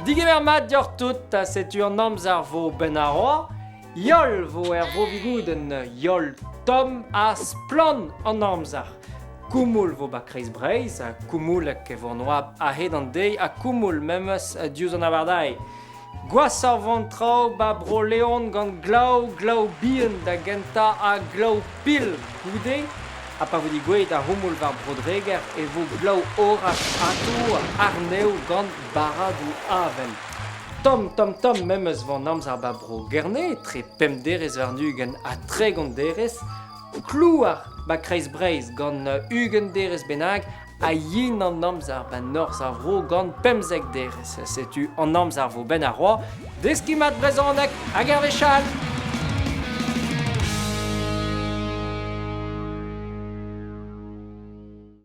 Digemer mat deoc'h tout, ha setu an amzer 'vo 'benn ar roa. Heol 'vo er Vro-Vigoudenn, heol tomm ha splann an amzer. Koumoul 'vo 'ba Kreiz-Breizh, ha koumoulek e vo an oabl a-hed an deiz ha koumoul memes diouzh an abardaez. Gwashoc'h 'vo an traoù 'ba Bro-Leon gant glav, glav bihan da gentañ ha glav pil goude. Ha pa vo degouezhet ar c'houmoul war Bro-Dreger e vo glav oraj atav arnev gant barradoù avel. Tomm, tomm, tomm memes 'vo an amzer 'ba Bro-Gerne etre pemp derez warn-ugent ha 30 derez. Klouar 'ba Kreiz-Breizh gant 20 derez bennak ha yen an amzer 'ba norzh ar vro gant 15 derez. Setu an amzer 'vo 'benn ar roa. Deskiñ mat brezhoneg hag ar wech all!